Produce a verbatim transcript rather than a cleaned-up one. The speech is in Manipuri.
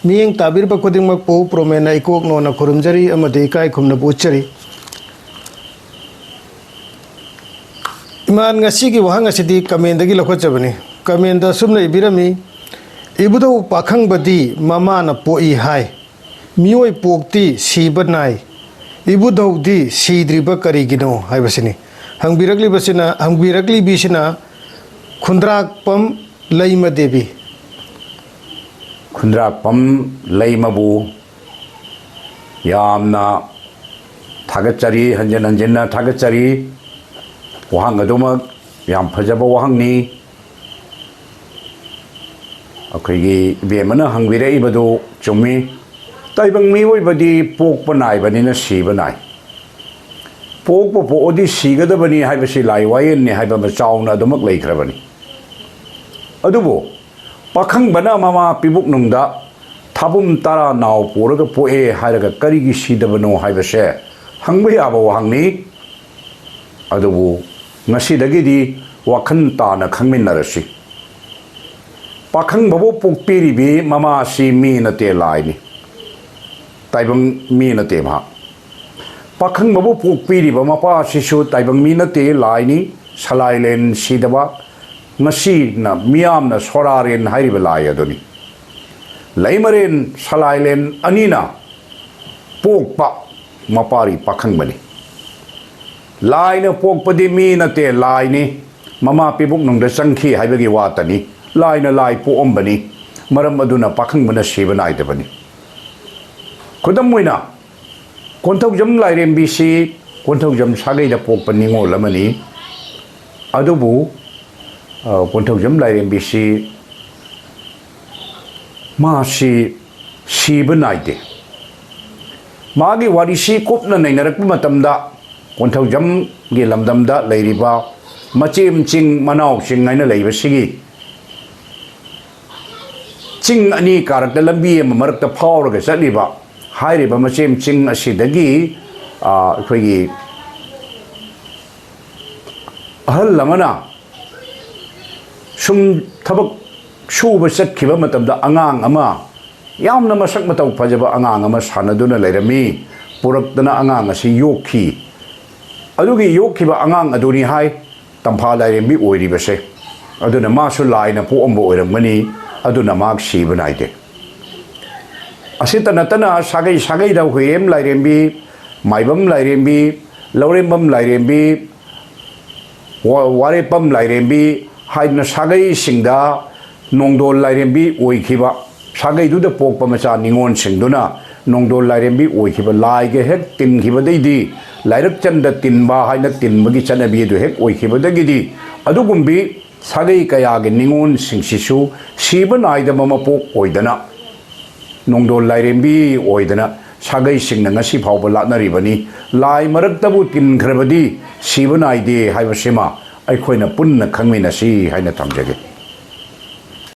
ꯃꯤꯠꯌꯦꯡ ꯇꯥꯕꯤꯔꯤꯕ ꯈꯨꯗꯤꯡꯃꯛꯄꯨ ꯄ꯭ꯔꯣꯃꯦꯟꯅ ꯏꯀꯣꯛ ꯅꯣꯟꯅ ꯈꯨꯔꯨꯝꯖꯔꯤ ꯑꯃꯗꯤ ꯏꯀꯥꯏ ꯈꯨꯝꯅꯕ ꯎꯠꯆꯔꯤ꯫ ꯏꯃꯥꯟ, ꯉꯁꯤꯒꯤ ꯋꯥꯍꯪ ꯑꯁꯤꯗꯤ ꯀꯃꯦꯟꯗꯒꯤ ꯂꯧꯈꯠꯆꯕꯅꯤ꯫ ꯀꯃꯦꯟꯗ ꯑꯁꯨꯝꯅ ꯏꯕꯤꯔꯝꯃꯤ, "ꯏꯕꯨꯙꯧ ꯄꯥꯈꯪꯕꯗꯤ ꯃꯃꯥꯅ ꯄꯣꯛꯏ ꯍꯥꯏ, ꯃꯤꯑꯣꯏ ꯄꯣꯛꯇꯤ ꯁꯤꯕ ꯅꯥꯏ, ꯏꯕꯨꯙꯧꯗꯤ ꯁꯤꯗ꯭ꯔꯤꯕ ꯀꯔꯤꯒꯤꯅꯣ?" ꯍꯥꯏꯕꯁꯤꯅꯤ꯫ ꯍꯪꯕꯤꯔꯛꯂꯤꯕꯁꯤꯅ, ꯍꯪꯕꯤꯔꯛꯂꯤꯕꯤꯁꯤꯅ ꯈꯨꯟꯗ꯭ꯔꯥꯛꯄꯝ ꯂꯩꯃ ꯗꯦꯕꯤ꯫ ꯈꯨꯟꯗ꯭ꯔꯥꯛꯄꯝ ꯂꯩꯃꯕꯨ ꯌꯥꯝꯅ ꯊꯥꯒꯠꯆꯔꯤ, ꯍꯟꯖꯤꯟ ꯍꯟꯖꯤꯟꯅ ꯊꯥꯒꯠꯆꯔꯤ꯫ ꯋꯥꯍꯪ ꯑꯗꯨꯃꯛ ꯌꯥꯝ ꯐꯖꯕ ꯋꯥꯍꯪꯅꯤ꯫ ꯑꯩꯈꯣꯏꯒꯤ ꯏꯕꯦꯝꯃꯅ ꯍꯪꯕꯤꯔꯛꯏꯕꯗꯨ ꯆꯨꯝꯃꯤ꯫ ꯇꯥꯏꯕꯪ ꯃꯤꯑꯣꯏꯕꯗꯤ ꯄꯣꯛꯄ ꯅꯥꯏꯕꯅꯤꯅ ꯁꯤꯕ ꯅꯥꯏ꯫ ꯄꯣꯛꯄ ꯄꯣꯛꯑꯗꯤ ꯁꯤꯒꯗꯕꯅꯤ ꯍꯥꯏꯕꯁꯤ ꯂꯥꯏ ꯋꯥꯌꯦꯜꯅꯤ ꯍꯥꯏꯕ ꯑꯃ ꯆꯥꯎꯅ ꯑꯗꯨꯃꯛ ꯂꯩꯈ꯭ꯔꯕꯅꯤ꯫ ꯑꯗꯨꯕꯨ ꯄꯥꯈꯪꯕꯅ ꯃꯃꯥ ꯄꯤꯕꯨꯛꯅꯨꯡꯗ ꯊꯥꯕꯨꯝ ꯇꯔꯥ ꯅꯥꯎ ꯄꯨꯔꯒ ꯄꯣꯛꯑꯦ ꯍꯥꯏꯔꯒ ꯀꯔꯤꯒꯤ ꯁꯤꯗꯕꯅꯣ ꯍꯥꯏꯕꯁꯦ ꯍꯪꯕ ꯌꯥꯕ ꯋꯥꯍꯪꯅꯤ꯫ ꯑꯗꯨꯕꯨ ꯉꯁꯤꯗꯒꯤꯗꯤ ꯋꯥꯈꯜ ꯇꯥꯅ ꯈꯪꯃꯤꯟꯅꯔꯁꯤ꯫ ꯄꯥꯈꯪꯕꯕꯨ ꯄꯣꯛꯄꯤꯔꯤꯕꯤ ꯃꯃꯥꯁꯤ ꯃꯤ ꯅꯠꯇꯦ, ꯂꯥꯏꯅꯤ꯫ ꯇꯥꯏꯕꯪ ꯃꯤ ꯅꯠꯇꯦ ꯃꯍꯥꯛ꯫ ꯄꯥꯈꯪꯕꯕꯨ ꯄꯣꯛꯄꯤꯔꯤꯕ ꯃꯄꯥꯁꯤꯁꯨ ꯇꯥꯏꯕꯪ ꯃꯤ ꯅꯠꯇꯦ, ꯂꯥꯏꯅꯤ꯫ ꯁꯂꯥꯏꯂꯦꯟ ꯁꯤꯗꯕ, ꯉꯁꯤꯅ ꯃꯤꯌꯥꯝꯅ ꯁꯣꯔꯥꯔꯦꯟ ꯍꯥꯏꯔꯤꯕ ꯂꯥꯏ ꯑꯗꯨꯅꯤ꯫ ꯂꯩꯃꯔꯦꯟ ꯁꯂꯥꯏꯂꯦꯟ ꯑꯅꯤꯅ ꯄꯣꯛꯄ ꯃꯄꯥꯔꯤ ꯄꯥꯈꯪꯕꯅꯤ꯫ ꯂꯥꯏꯅ ꯄꯣꯛꯄꯗꯤ ꯃꯤ ꯅꯠꯇꯦ, ꯂꯥꯏꯅꯤ꯫ ꯃꯃꯥ ꯄꯤꯕꯨꯛꯅꯨꯡꯗ ꯆꯪꯈꯤ ꯍꯥꯏꯕꯒꯤ ꯋꯥꯇꯅꯤ꯫ ꯂꯥꯏꯅ ꯂꯥꯏ ꯄꯣꯛꯑꯝꯕꯅꯤ꯫ ꯃꯔꯝ ꯑꯗꯨꯅ ꯄꯥꯈꯪꯕꯅ ꯁꯤꯕ ꯅꯥꯏꯗꯕꯅꯤ꯫ ꯈꯨꯗꯝ ꯑꯣꯏꯅ, ꯀꯣꯟꯊꯧꯖꯝ ꯂꯥꯏꯔꯦꯝꯕꯤꯁꯤ ꯀꯣꯟꯊꯧꯖꯝ ꯁꯥꯒꯩꯗ ꯄꯣꯛꯄ ꯅꯤꯉꯣꯜ ꯑꯃꯅꯤ꯫ ꯑꯗꯨꯕꯨ, ꯑ, ꯀꯣꯟꯊꯧꯖꯝ ꯂꯥꯏꯔꯦꯝꯕꯤꯁꯤ ꯃꯥꯁꯤ ꯁꯤꯕ ꯅꯥꯏꯗꯦ꯫ ꯃꯥꯒꯤ ꯋꯥꯔꯤꯁꯤ ꯀꯨꯞꯅ ꯅꯩꯅꯔꯛꯄ ꯃꯇꯝꯗ, ꯀꯣꯟꯊꯧꯖꯝꯒꯤ ꯂꯝꯗꯝꯗ ꯂꯩꯔꯤꯕ ꯃꯆꯦꯝ ꯆꯤꯡ ꯃꯅꯥꯎ ꯆꯤꯡ ꯍꯥꯏꯅ ꯂꯩꯕꯁꯤꯒꯤ ꯆꯤꯡ ꯑꯅꯤ ꯀꯥꯔꯛꯇ ꯂꯝꯕꯤ ꯑꯃ ꯃꯔꯛꯇ ꯐꯥꯎꯔꯒ ꯆꯠꯂꯤꯕ ꯍꯥꯏꯔꯤꯕ ꯃꯆꯦꯝ ꯆꯤꯡ ꯑꯁꯤꯗꯒꯤ, ꯑ, ꯑꯩꯈꯣꯏꯒꯤ ꯑꯍꯜ ꯑꯃꯅ ꯁꯨꯝ ꯊꯕꯛ ꯁꯨꯕ ꯆꯠꯈꯤꯕ ꯃꯇꯝꯗ ꯑꯉꯥꯡ ꯑꯃ ꯌꯥꯝꯅ ꯃꯁꯛ ꯃꯇꯧ ꯐꯖꯕ ꯑꯉꯥꯡ ꯑꯃ ꯁꯥꯟꯅꯗꯨꯅ ꯂꯩꯔꯝꯃꯤ꯫ ꯄꯨꯔꯛꯇꯅ ꯑꯉꯥꯡ ꯑꯁꯤ ꯌꯣꯛꯈꯤ꯫ ꯑꯗꯨꯒꯤ ꯌꯣꯛꯈꯤꯕ ꯑꯉꯥꯡ ꯑꯗꯨꯅꯤ ꯍꯥꯏ ꯇꯝꯐꯥ ꯂꯥꯏꯔꯦꯝꯕꯤ ꯑꯣꯏꯔꯤꯕꯁꯦ꯫ ꯑꯗꯨꯅ ꯃꯥꯁꯨ ꯂꯥꯏꯅ ꯄꯣꯛꯑꯝꯕ ꯑꯣꯏꯔꯝꯒꯅꯤ꯫ ꯑꯗꯨꯅ ꯃꯍꯥꯛ ꯁꯤꯕ ꯅꯥꯏꯗꯦ꯫ ꯑꯁꯤꯇ ꯅꯠꯇꯅ ꯁꯥꯒꯩ ꯁꯥꯒꯩꯗ ꯍꯨꯏꯔꯦꯝ ꯂꯥꯏꯔꯦꯝꯕꯤ, ꯃꯥꯏꯕꯝ ꯂꯥꯏꯔꯦꯝꯕꯤ, ꯂꯧꯔꯦꯝꯕꯝ ꯂꯥꯏꯔꯦꯝꯕꯤ, ꯋꯥ-, ꯋꯥꯔꯦꯞꯄꯝ ꯂꯥꯏꯔꯦꯝꯕꯤ ꯍꯥꯏꯗꯅ ꯁꯥꯒꯩꯁꯤꯡꯗ ꯅꯣꯡꯗꯣꯜ ꯂꯥꯏꯔꯦꯝꯕꯤ ꯑꯣꯏꯈꯤꯕ, ꯁꯥꯒꯩꯗꯨꯗ ꯄꯣꯛꯄ ꯃꯆꯥ ꯅꯤꯉꯣꯜꯁꯤꯡꯗꯨꯅ ꯅꯣꯡꯗꯣꯜ ꯂꯥꯏꯔꯦꯝꯕꯤ ꯑꯣꯏꯈꯤꯕ, ꯂꯥꯏꯒ ꯍꯦꯛ ꯇꯤꯟꯈꯤꯕꯗꯩꯗꯤ ꯂꯥꯏꯔꯛꯆꯟꯗ ꯇꯤꯟꯕ ꯍꯥꯏꯅ ꯇꯤꯟꯕꯒꯤ ꯆꯠꯅꯕꯤ ꯑꯗꯨ ꯍꯦꯛ ꯑꯣꯏꯈꯤꯕꯗꯒꯤꯗꯤ ꯑꯗꯨꯒꯨꯝꯕꯤ ꯁꯥꯒꯩ ꯀꯌꯥꯒꯤ ꯅꯤꯉꯣꯜꯁꯤꯡꯁꯤꯁꯨ ꯁꯤꯕ ꯅꯥꯏꯗꯕ ꯃꯄꯣꯛ ꯑꯣꯏꯗꯅ ꯅꯣꯡꯗꯣꯜ ꯂꯥꯏꯔꯦꯝꯕꯤ ꯑꯣꯏꯗꯅ ꯁꯥꯒꯩꯁꯤꯡꯅ ꯉꯁꯤ ꯐꯥꯎꯕ ꯂꯥꯠꯅꯔꯤꯕꯅꯤ꯫ ꯂꯥꯏ ꯃꯔꯛꯇꯕꯨ ꯇꯤꯟꯈ꯭ꯔꯕꯗꯤ ꯁꯤꯕ ꯅꯥꯏꯗꯦ ꯍꯥꯏꯕꯁꯤꯃ ꯑꯩꯈꯣꯏꯅ ꯄꯨꯟꯅ ꯈꯪꯃꯤꯟꯅꯁꯤ ꯍꯥꯏꯅ ꯊꯝꯖꯒꯦ꯫